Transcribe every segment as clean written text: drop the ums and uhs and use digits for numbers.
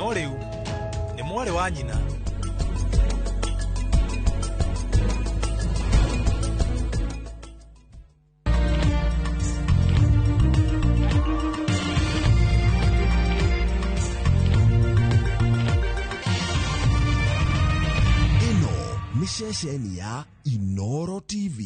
No rĩu nĩ mwarĩ wa nyina. Ĩno nĩ ceceni ya Inoro TV.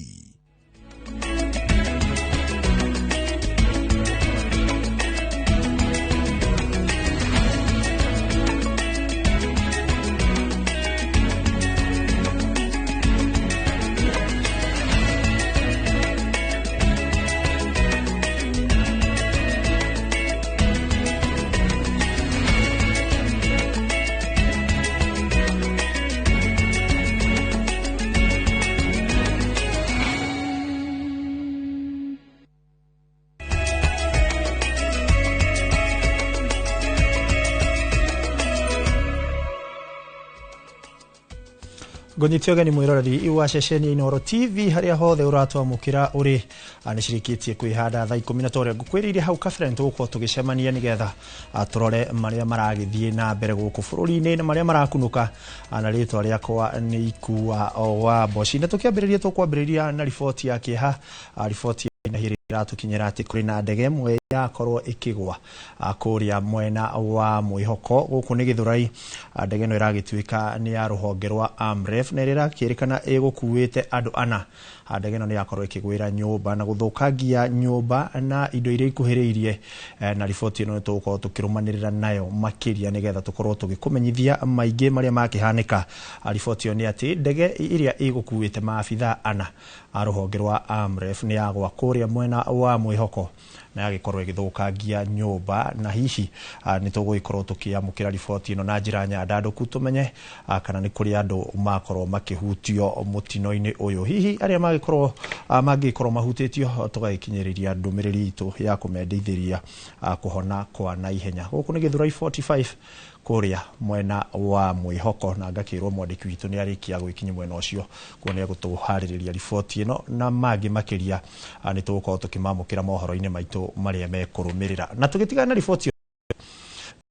Ngũnyite ũgeni mwĩroreri wa ceceni ya Inooro TV harĩa hothe ũratwamũkĩra ũrĩ. Nĩ cirĩkĩtie kwĩhanda thaa 10 na torĩa ngũkwĩrĩire hau kabere nĩtũgũkorwo tũgĩcemania nĩgetha tũrore marĩa maragĩthiĩ na mbere gũkũ bũrũri-inĩ na marĩa marakunũka, na rĩtwa rĩakwa nĩ Ikua wa Mboci. Na tũkĩambĩrĩria tũkwambĩrĩria na riboti ya kĩeha, riboti ya iratũkinyĩra atĩ kũrĩ na ndege ĩmwe yakorwo ĩkĩgwa kũrĩa mwena wa Mwĩhoko gũkũ nĩ Gĩthũrai. Ndege ĩno ĩragĩtuĩka nĩ ya rũhonge rwa Amref na ĩrĩa ĩrakĩrĩkana ĩgũkuĩte andũ ana. Ndege ĩno nĩ yakorwo ĩkĩgwĩra nyũmba na gũthũkangia nyũmba na indo iria ikuhĩrĩirie, na riboti ĩno nĩ tũgũkorwo tũkĩrũmanĩrĩra nayo makĩria nĩgetha tũkorwo tũgĩkũmenyithia maingĩ marĩa makĩhanĩka. Riboti ĩyo nĩ atĩ ndege ĩrĩa ĩgũkuĩte maabithaa ana a rũhonge rwa Amref nĩ yagwa kũrĩa mwena wa Mwĩhoko na yagĩkorwo ĩgĩthũkangia nyũmba, na hihi nĩ tũgũgĩkorwo tũkĩamũkĩra riboti ĩno na njĩra nyandandũku tũmenye kana nĩ kũrĩ andũ makorwo makĩhutio mũtino-inĩ ũyũ, hihi arĩa magĩkorwo mangĩkorwo mahutĩtio tũgagĩkinyĩrĩria ndũmĩrĩri itũ ya kũmendeithĩria kũhona kwa naihenya. Gũkũ nĩ Gĩthũrai 45 kũrĩa mwena wa Mwĩhoko, na ngakĩrwo mwandĩki witũ nĩ arĩkia gwĩkinyia mwena ũcio kuo nĩ egũtũharĩrĩria riboti ĩno na mangĩ makĩria nĩ tũgũkorwo tũkĩmamũkĩra mohoro-inĩ maitũ marĩa mekũrũmĩrĩra. Na tũgĩtigana na riboti,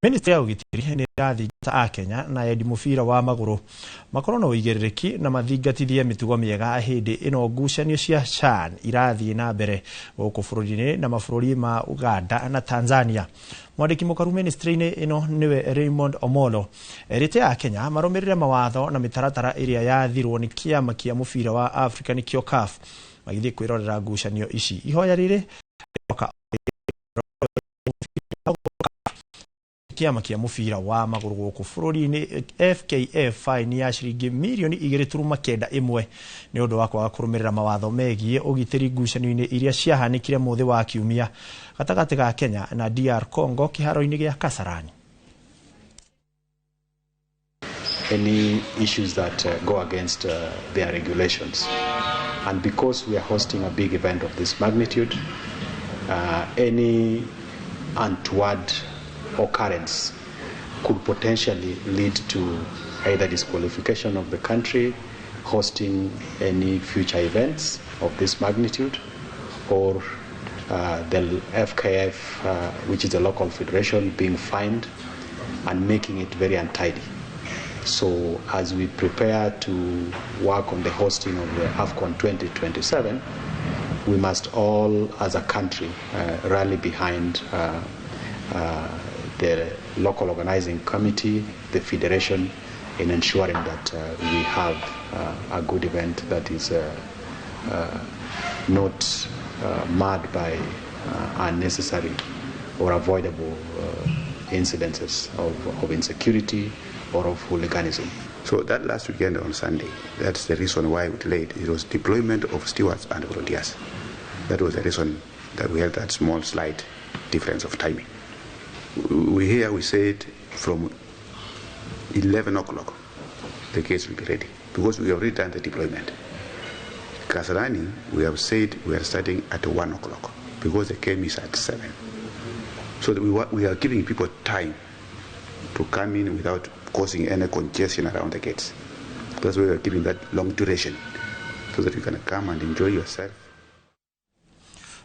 Ministry ya ũgitĩri nĩ ĩrathingata Akenya na endi mũbira wa magũrũ makorwo na ũigĩrĩrĩki na mathingatithie mĩtugo mĩega hĩndĩ ĩno ngucanio cia CHAN irathiĩ na mbere gũkũ bũrũri-inĩ na mabũrũri ma Uganda na Tanzania. Mwandĩki mũkaru ministry-inĩ ĩno nĩwe Raymond Omolo erĩte Akenya marũmĩrĩre mawatho na mĩtaratara ĩrĩa yathirwo nĩ kĩama kĩa mũbira wa Afrika nĩkĩo CAF magĩthiĩ kwĩrorera ngucanio ici. Ihoya rĩrĩ kĩama kĩa mũbira wa magũrũ gũkũ bũrũri-inĩ FKF faini ya ciringi mirioni 2.91 nĩ ũndũ wa kwaga kũrũmĩrĩra mawatho megiĩ ũgitĩri ngucanio-inĩ iria ciahanĩkire mũthĩ wa kiumia gatagatĩ ga Kenya na DR Congo kĩharo-inĩ gĩa Kasarani. Any issues that go against their regulations. And because we are hosting a big event of this magnitude, any untoward occurrence could potentially lead to either disqualification of the country hosting any future events of this magnitude, or the FKF, which is the local federation, being fined and making it very untidy. So as we prepare to work on the hosting of the AFCON 2027, we must all as a country rally behind the local organizing committee, the federation, in ensuring that we have a good event that is not marred by unnecessary or avoidable incidences of insecurity or of hooliganism. So that last weekend on Sunday, that's the reason why we delayed. It was deployment of stewards and volunteers. That was the reason that we had that small slight difference of timing. We here we said from 11 o'clock the case will be ready because we have already done the deployment. Kasarani, we have said we are starting at 1 o'clock because the game is at 7. So that we are giving people time to come in without causing any congestion around the gates. That's why we are giving that long duration, so that you can come and enjoy yourself.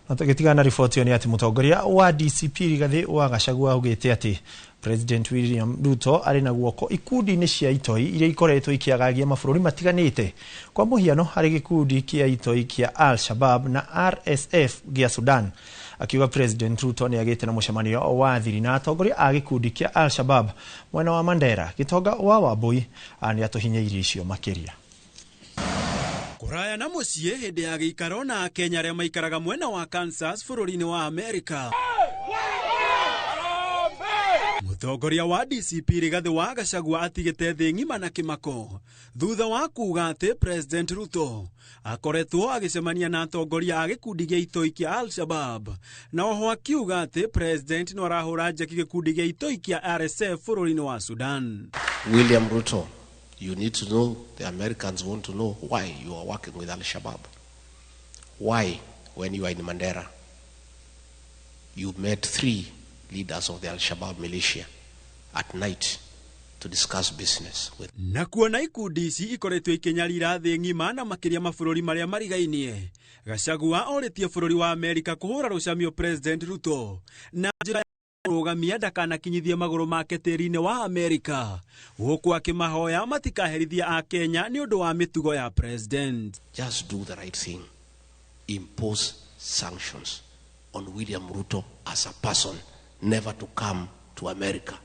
Na tũgĩtigana na riboti ĩyo nĩ atĩ mũtongoria wa DCP Rigathĩ wa Gachagua augĩte atĩ President William Ruto arĩ na guoko ikundi-inĩ cia itoi iria ikoretwo ikĩagagia mabũrũri matiganĩte. Kwa mũhiano harĩ gĩkundi kĩa itoi kĩa Al-Shabab na RSF gĩa Sudan. Akiuga President Ruto nĩ agĩte na mũcemanio wa thiri na atongoria a gĩkundi kĩa Al-Shabab mwena wa Mandera. Gĩtonga wa Wambui nĩ atũhinyĩirie icio makĩria. Kũraya na mũciĩ hĩndĩ ya gĩikaro na Akenya arĩa maikaraga mwena wa Kansas bũrũri-inĩ wa Amerika. Mũtongoria wa DCP Rigathĩ wa Gachagua atigĩte thĩ ng'ima na kĩmako thutha wa kuuga atĩ President Ruto akoretwo agĩcemania na atongoria a gĩkundi gĩa itoi kĩa Al-Shabab, na oho akiuga atĩ President no arahũra njeki gĩkundi gĩa itoi kĩa RSF bũrũri-inĩ wa Sudan. William Ruto, you need to know, the Americans want to know why you are working with Al-Shabaab. Why, when you are in Mandera, you met 3 leaders of the Al-Shabaab militia at night to discuss business with. Na kuona ikundi ici ikoretwo ikinyarira thĩ ng'ima na makĩria mabũrũri marĩa marigainie, Gachagua orĩtie bũrũri wa Amerika kũhũra rũcamio President Ruto na njĩra rũgamia ndakanakinyithie magũrũ make tĩri-inĩ wa Amerika, gũkũ akĩmahoya matikaherithia Akenya nĩ ũndũ wa mĩtugo ya President. Just do the right thing. Impose sanctions on William Ruto as a person, never to come to America.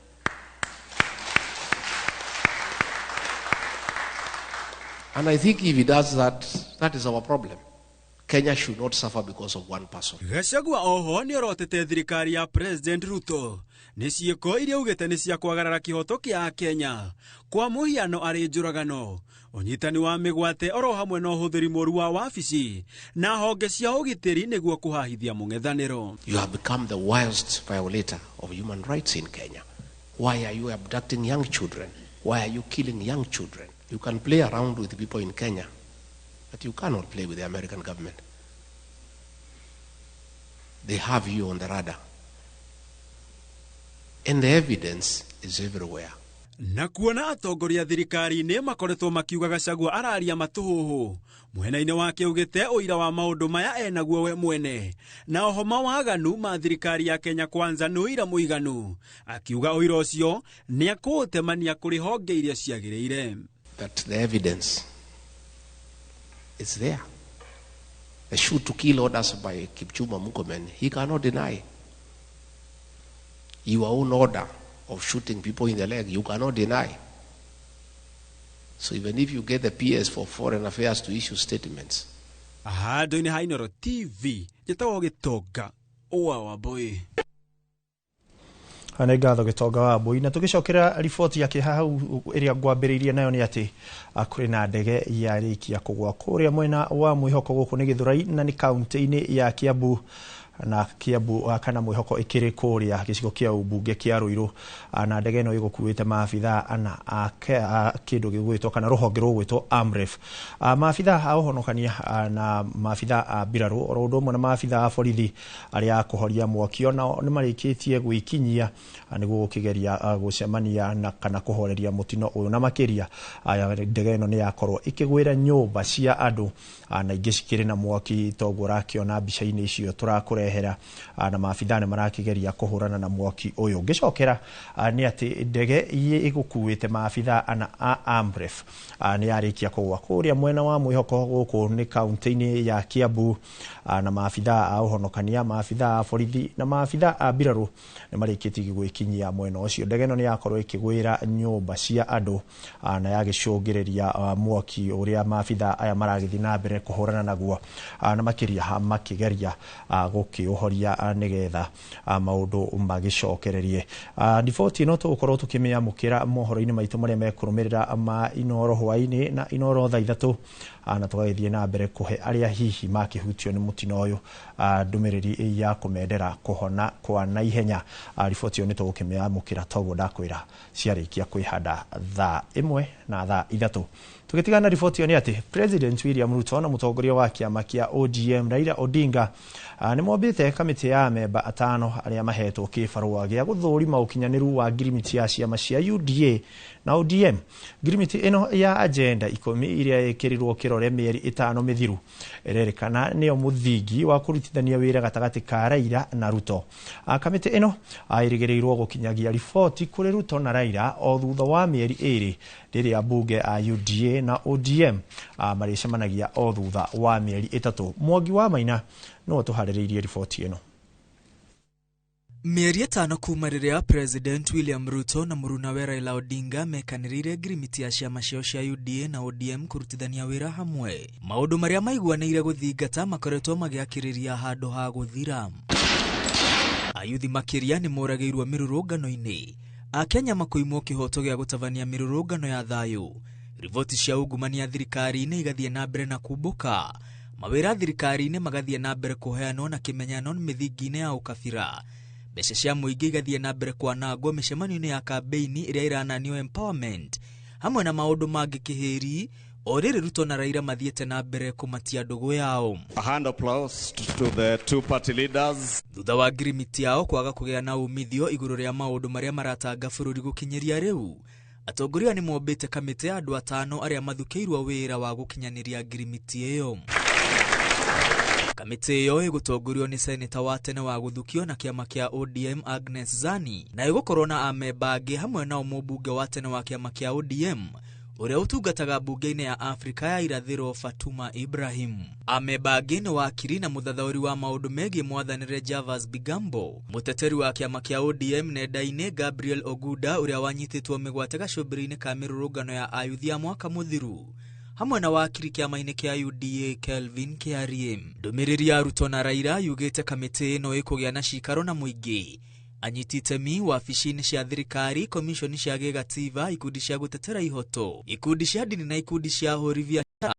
And I think if he does that, that is our problem. Kenya should not suffer because of one person. Gachagua oho nĩ orotete thirikari ya President Ruto nĩ ciĩko iria augĩte nĩ cia kwagarara kĩhoto kĩa Kenya, kwa mũhiano arĩ njũragano, ũnyitani wa mĩgwate oro hamwe na ũhũthĩri mũru wa wabici na honge cia ũgitĩri nĩguo kũhahithia mũng'ethanĩro. You have become the worst violator of human rights in Kenya. Why are you abducting young children? Why are you killing young children? You can play around with people in Kenya, but you cannot play with the American government. They have you on the radar. And the evidence is everywhere. Na kuona atongoria thirikari-inĩ makoretwo makiuga Gachagua araria matũhũhũ, mwena-inĩ wake augĩte ũira wa maũndũ maya enaguo we mwene, na oho mawaganu ma thirikari ya Kenya Kwanza nĩ ũira mũiganu, akiuga ũira ũcio nĩ akũũtemania kũrĩ honge iria ciagĩrĩire. That the evidence is there. The shoot to kill orders by Kipchumba Murkomen, he cannot deny. Your own order of shooting people in the leg, you cannot deny. So even if you get the PS for Foreign Affairs to issue statements. Handũ-inĩ ha Inooro TV, njĩtagwo Gĩtonga wa Wambui. Nĩ ngatho Gĩtonga wa Wambui. Na tũgĩcokera riboti ya kĩeha hau ĩrĩa ngwambĩrĩirie nayo nĩ atĩ kũrĩ na ndege yarĩkia kũgwa kũrĩa mwena wa Mwĩhoko gũkũ nĩ Gĩthũrai na nĩ kaunti-inĩ ya Kiambu, na Kiambu kana Mwĩhoko ĩkĩrĩ kũrĩa gĩcigo kĩa ũmbunge kĩa Ruiru, na ndege ĩno ĩgũkuĩte maabithaa ana a kĩndũ gĩgwĩtwo kana rũhonge rũgwĩtwo AMREF, maabithaa a ũhonokania na maabithaa a mbirarũ oro ũndũ ũmwe na maabithaa a borithi arĩa a kũhoria mwaki onao nĩ marĩkĩtie gwĩkinyia nĩguo gũkĩgeria gũcemania na kana kũhoreria mũtino ũyũ. Na makĩria ndege ĩno nĩ yakorwo ĩkĩgwĩra nyũmba cia andũ na ingĩ cikĩrĩ na mwaki toguo ũrakĩona mbica-inĩ icio tũrakũrehe na maabithaa nĩ marakĩgeria kũhũrana na mwaki ũyũ. Ngĩcokera nĩ atĩ ndege ĩgũkuĩte maabithaa ana a AMREF nĩ yarĩkia kũgwa kũrĩa mwena wa Mwĩhoko gũkũ nĩ kaunti-inĩ ya Kiambu, na maabithaa a ũhonokania, maabithaa a borithi na maabithaa a mbirarũ nĩ marĩkĩtie gwĩkinyia mwena ũcio. Ndege ĩno nĩ yakorwo ĩkĩgwĩra nyũmba cia andũ na yagĩcũngĩrĩria mwaki ũrĩa maabithaa aya maragĩthiĩ na mbere kũhũrana naguo na makĩria makĩgeria gũkĩũhoria nĩgetha maũndũ magĩcokererie. Riboti ĩno tũgũkorwo tũkĩmĩamũkĩra mohoro-inĩ maitũ marĩa mekũrũmĩrĩra ma Inooro hwaĩ-inĩ na Inooro thaa 3, na tũgagĩthiĩ na mbere kũhe arĩa hihi makĩhutio nĩ mũtino ũyũ ndũmĩrĩri ya kũmendera kũhona kwa naihenya. Riboti ĩyo nĩ tũgũkĩmĩamũkĩra toguo ndakwĩra ciarĩkia kwĩhanda thaa 1 na thaa 3. Tũgĩtigana riboti ĩyo nĩ atĩ President William Ruto na mũtongoria wa kĩama kĩa ODM Raila Odinga nĩ mombĩte kamĩtĩ ya amemba atano arĩa mahetwo kĩbarũa gĩa gũthũrima ũkinyanĩru wa ngirimiti ya ciama cia UDA na ODM. Ngirimiti ĩno ya agenda 10 iria ĩkĩrirwo kĩrore mĩeri 5 mĩthiru ĩrerĩkana nĩyo mũthingi wa kũrutithania wĩra gatagatĩ ka Raila na Ruto. Kamĩtĩ ĩno ĩrĩgĩrĩirwo gũkinyagia riboti kũrĩ Ruto na Raila o thutha wa mĩeri 2 rĩrĩa mbunge a UDA na ODM marĩcemanagia o thutha wa mĩeri 3. Mwangi wa Maina no tũharĩrĩirie riboti ĩno. Mĩeri 5 kuma rĩrĩa President William Ruto na mũrunawe Raila Odinga mekanĩrĩire ngirimiti ya ciama ciao cia UDA na ODM kũrutithania wĩra hamwe, maũndũ marĩa maiguanĩire gũthingata makoretwo magĩakĩrĩria handũ ha gũthira. Ayuthi makĩria nĩ moragĩirwo mĩrũrũngano-inĩ, Akenya makoimwo kĩhoto gĩa gũtabania mĩrũrũngano ya thayũ, riboti cia ungumania thirikari-inĩ igathiĩ na mbere na kumbũka, mawĩra thirikari-inĩ magathiĩ na mbere kũheanwo na kĩmenyano mĩthingi-inĩ ya ũkabira, mbeca cia mũingĩ igathiĩ na mbere kwanangwo mĩcemanio-inĩ ya kambeini ĩrĩa ĩrananio empowerment, hamwe na maũndũ mangĩ kĩhĩri o rĩrĩ Ruto na Raila mathiĩte na mbere kũmatia ndũgũ yao. A hand applause to the two party leaders. Thutha wa ngirimiti yao kwaga kũgĩa na umithio igũrũ rĩa maũndũ marĩa maratanga bũrũri gũkinyĩria rĩu, atongoria nĩ mombĩte kamĩtĩ ya andũ 5 arĩa mathukĩirwo wĩra wa gũkinyanĩria ngirimiti ĩyo. Kamĩtĩ ĩyo ĩgũtongorio nĩ seneta wa tene wa gũthukio na kĩama kĩa ODM Agnes Zani, na ĩgũkorwo na amemba angĩ hamwe nao mũmbunge wa tene wa kĩama kĩa ODM ũrĩa ũtungataga mbunge-inĩ ya Afrika ya Irathĩro Fatuma Ibrahim. Amemba angĩ nĩ wakiri na mũthathaũri wa maũndũ megiĩ mwathanĩre Javas Bigambo, mũteteri wa kĩama kĩa ODM nenda-inĩ Gabriel Oguda ũrĩa wanyitĩtwo mĩgwate gacũmbĩrĩ-inĩ ka mĩrũrũngano ya ayuthi ya mwaka mũthiru, hamwe na wakiri kĩama-inĩ kĩa UDA Kelvin Kiarie. Ndũmĩrĩri ya Ruto na Raila yugĩte kamĩtĩ ĩno ĩkũgĩa na cikaro na mũingĩ, anyiti itemi wabici-inĩ cia thirikari, komishoni cia gĩgatiba, ikundi cia gũtetera ihoto, ikundi cia ndini na ikundi cia ahũri biacara.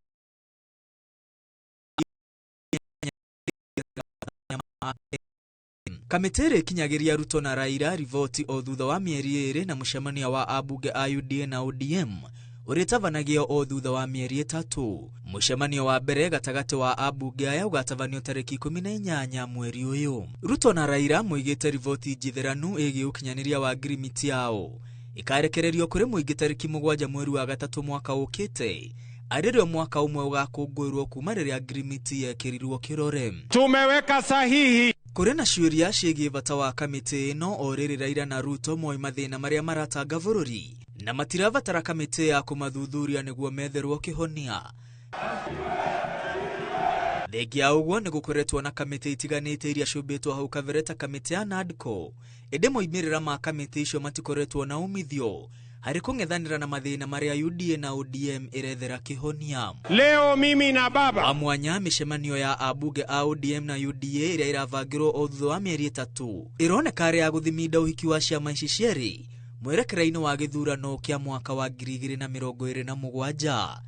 Kamĩtĩ ĩrĩa ĩkinyagĩria Ruto na Raila riboti o thutha wa mĩeri 2 na mũcemanio wa ambunge a UDA na ODM ũrĩtabanagio o thutha wa mĩeri 3. Mũcemanio wa mbere gatagatĩ wa ambunge aya ũgatabanio tarĩki 18 mweri ũyũ. Ruto na Raila moigĩte riboti njitheranu ĩgiĩ ũkinyanĩria wa ngirimiti yao ĩkarekererio kũrĩ mũingĩ tarĩki 7 mweri wa 3 mwaka ũkĩte, arĩ rĩo mwaka ũmwe ũgakũngũĩrwo kuma rĩrĩa ngirimiti yekĩrirwo kĩrore. Tumeweka sahihi. Kũrĩ na ciũria ciĩgiĩ bata wa kamĩtĩ ĩno o rĩrĩ Raila na Ruto moĩ mathĩna marĩa maratanga bũrũri na matirabatara kamĩtĩ ya kũmathuthuria nĩguo metherwo kĩhonia. Thengia ũguo nĩ gũkoretwo na kamĩtĩ itiganĩte iria ciũmbĩtwo hau kabere ta kamĩtĩ ya NADCO, ĩndĩ moimĩrĩra ma kamĩtĩ icio matikoretwo na umithio harĩ kũng'ethanĩra na mathĩna marĩa UDA na ODM ĩrethera kĩhonia. Leo mimi na baba wa mwanya mĩcemanio ya ambunge a ODM na UDA ĩrĩa ĩravangĩrwo o thutha wa mĩeri 3 ĩroneka ĩrĩ ya gũthiminda ũhiki wa ciama ici cierĩ mwerekera-inĩ wa gĩthurano kĩa mwaka wa 2027.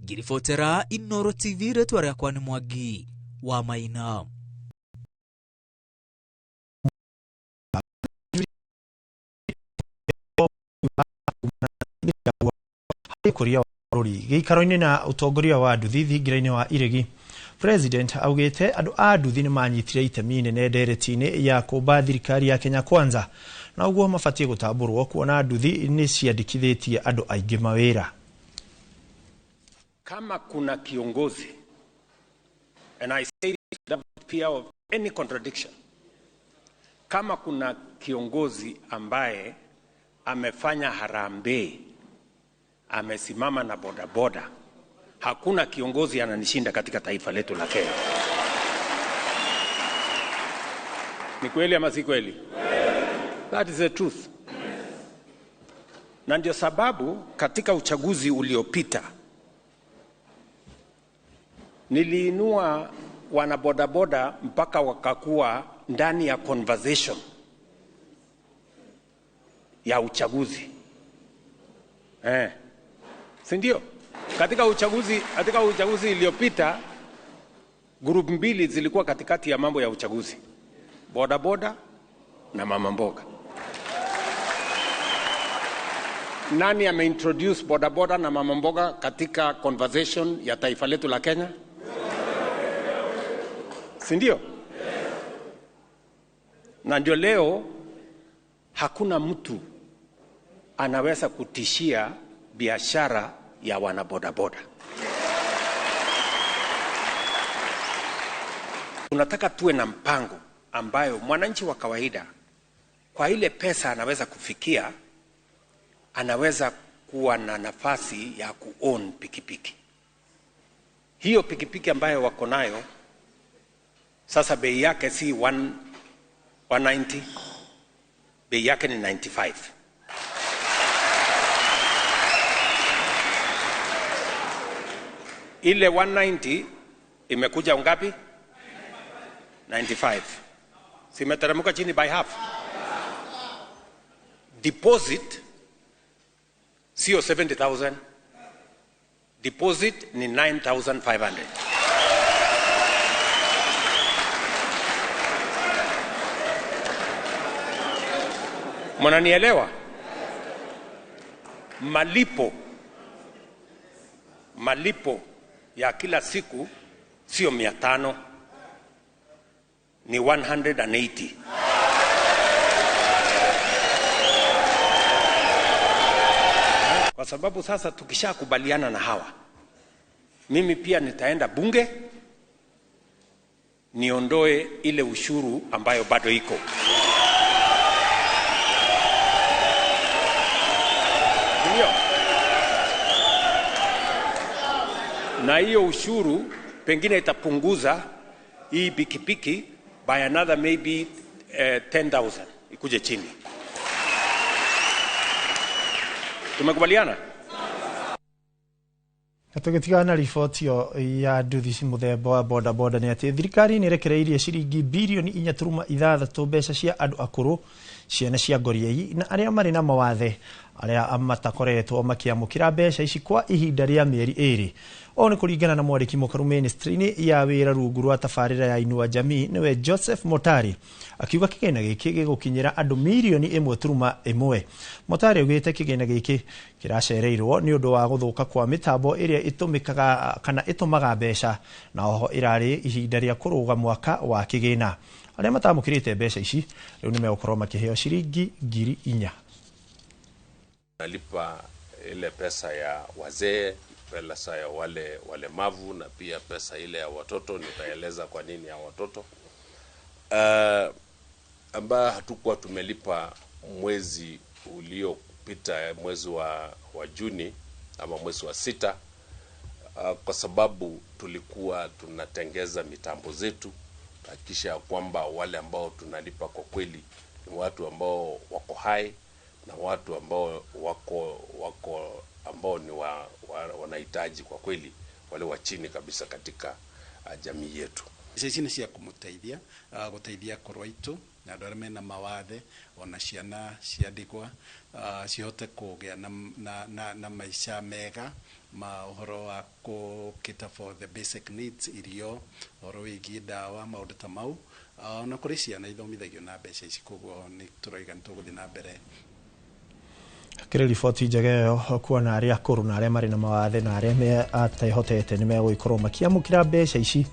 Ngiribotera Inooro TV, rĩtwa rĩakwa nĩ Mwangi wa Maina. Kũria bũrũri gĩikaro-inĩ na ũtongoria wa nduthi thingira-inĩ wa Iregi, President augĩte andũ a nduthi nĩ manyitire itemi inene ndereti-inĩ ya kũmba thirikari ya Kenya Kwanza, na ũguo mabatiĩ gũtambũrwo kuona nduthi nĩ ciandĩkithĩtie andũ aingĩ mawĩra. Kama kuna kiongozi, and I say it without fear of any contradiction, kama kuna kiongozi ambaye amefanya harambee, amesimama na bodaboda, hakuna kiongozi ananishinda katika taifa letu la Kenya. Ni kweli ama si kweli? That is the truth. Na ndio sababu katika uchaguzi uliopita niliinua wanabodaboda mpaka wakakuwa ndani ya conversation ya uchaguzi. Si ndio? Katika uchaguzi iliyopita group mbili zilikuwa katikati ya mambo ya uchaguzi. Bodaboda na mama mboga. Nani ameintroduce bodaboda na mama mboga katika conversation ya taifa letu la Kenya? Si ndio? Na ndio leo hakuna mtu anaweza kutishia biashara ya wanabodaboda. Tunataka tuwe na mpango ambayo mwananchi wa kawaida kwa ile pesa anaweza kufikia, anaweza kuwa na nafasi ya kuown pikipiki. Hiyo pikipiki ambayo wako nayo sasa bei yake si 190, bei yake ni 95. Ile 190 imekuja ngapi? 95. Simeteremka chini by half. Deposit sio 70,000. Deposit ni 9,500. Mnanielewa? Malipo ya kila siku sio 500, ni 180. Kwa sababu sasa tukishakubaliana na hawa, mimi pia nitaenda bunge niondoe ile ushuru ambayo bado iko. Ndio. Na hiyo ushuru pengine itapunguza hii pikipiki by another maybe 10,000 ikuje chini. Tumekubaliana? Na tũgĩtigana na riboti ĩyo ya nduthi mũthemba wa bodaboda nĩ atĩ thirikari nĩ ĩrekereirie ciringi birioni 4.6 mbeca cia andũ akũrũ, ciana cia ngoriai na arĩa marĩ na mawathe arĩa matakoretwo makĩamũkĩra mbeca ici kwa ihinda rĩa mĩeri 2. Ũũ nĩ kũringana na mwandĩki mũkaru ministry-inĩ ya wĩra rungu rwa tabarĩra ya Inua Jamii nĩwe Joseph Motari, akiuga kĩgĩna gĩkĩ gĩgũkinyĩra andũ mirioni 1.1. Motari augĩte kĩgĩna gĩkĩ kĩracereirwo nĩ ũndũ wa gũthũka kwa mĩtambo ĩrĩa ĩtũmĩkaga kana ĩtũmaga mbeca, na oho ĩrarĩ ihinda rĩa kũrũga mwaka wa kĩgĩna. Arĩa matamũkĩrĩte mbeca ici rĩu nĩ megũkorwo makĩheo ciringi 4,000. Nalipa ile pesa ya wazee, pesa ya wale walemavu na pia pesa ile ya watoto. Nitaeleza kwa nini ya watoto ambayo hatukuwa tumelipa mwezi uliopita, mwezi wa Juni ama mwezi wa 6, kwa sababu tulikuwa tunatengeza mitambo zetu kuhakikisha kwamba wale ambao tunalipa kwa kweli ni watu ambao wako hai na watu ambao wako ambao ni wanahitaji kwa kweli, wale wa chini kabisa katika jamii yetu. Ici nĩ cia kũmũteithia, gũteithia akũrũ aitũ na andũ arĩa mena mawathe ona ciana cia ndigwa cihote kũgĩa na maica mega ma ũhoro wa kũ cater for the basic needs, irio, ũhoro wĩgiĩ ndawa, maũndũ ta mau. Ona kũrĩ ciana ithomithagio na mbeca ici, koguo nĩ tũroiga nĩ tũgũthiĩ na mbere. Kĩrĩ riboti njega ĩyo kuona arĩa akũrũ na arĩa marĩ na mawathe na arĩa atehotete nĩ megũgĩkorwo makĩamũkĩra mbeca ici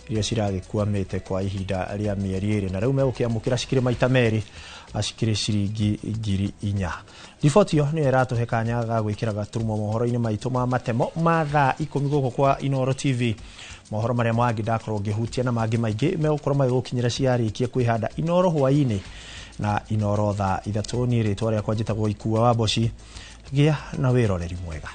iria ciragĩkuamĩte kwa ihinda rĩa mĩeri 2, na rĩu megũkĩamũkĩra cikĩrĩ maita merĩ, cikĩrĩ ciringi 4,000. Riboti ĩyo nĩyo ĩratũhe kanya ga gwĩkĩra gaturumo mohoro-inĩ maitũ ma matemo ma thaa 10 gũkũ kwa Inooro TV. Mohoro marĩa mangĩ ndakorwo ngĩhutia na mangĩ maingĩ megũkorwo magĩgũkinyĩra ciarĩkia kwĩhanda Inooro hwaĩ-inĩ na Inooro thaa 3. Niĩ rĩtwa rĩakwa njĩtagwo Ikua wa Mboci. Gĩa na wĩroreri mwega.